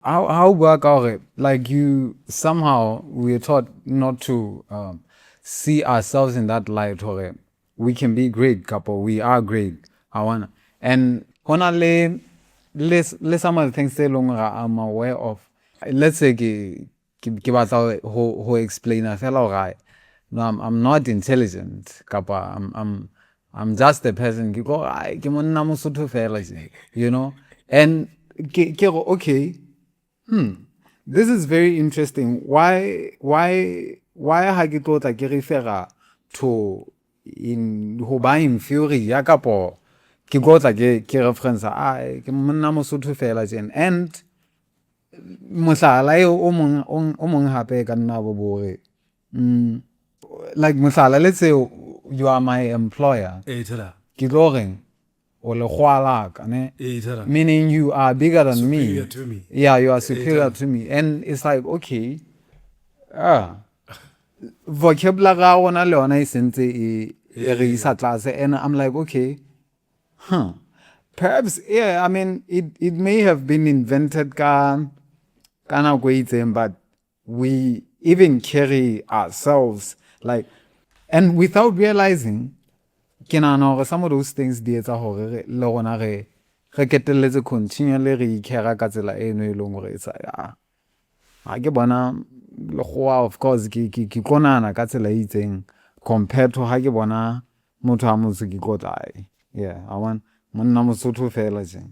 Ha o bua ka hore, like, you somehow, we are taught not to see ourselves in that light, hore we can be great kapa we are great. I wanna, and hona le some of the things tse leng hore I'm aware of. Let's say ke batla ho explaina fela hore, no, I'm not intelligent kapa I'm just a person. Ke ko, ai, ke monna Mosotho fela, you know. And ke re, okay, this is very interesting. Why ha ke tlo tla ke refera to in ho ba inferior kapo ke tlo tla ke reference, ai, ke monna Mosotho fela tjena? And mohlala e o mong hape ka nna bo hore, like, mohlala, let's say you are my employer. Ee, thola. Ke tlo reng o lekgowa la ka, ne? Ee, thola. Meaning you are bigger than me. Superior to me. Yeah, you are superior to me. And it's like, okay, ah, vocabulary ya rona le yona e sentse e re isa tlase. And I'm like, okay, huh, perhaps, yeah, I mean, it may have been invented ka nako e itseng, but we even carry ourselves like, and without realizing, ke nahana hore some of those things di etsa hore le rona re ketelletse continually re ikera ka tsela eno e leng hore it's like, ah, ha ke bona lekgowa, of course ke tlo nahana ka tsela e itseng compared to ha ke bona motho a motsho, ke tlo tla, yeah, I want monna Mosotho fela tje.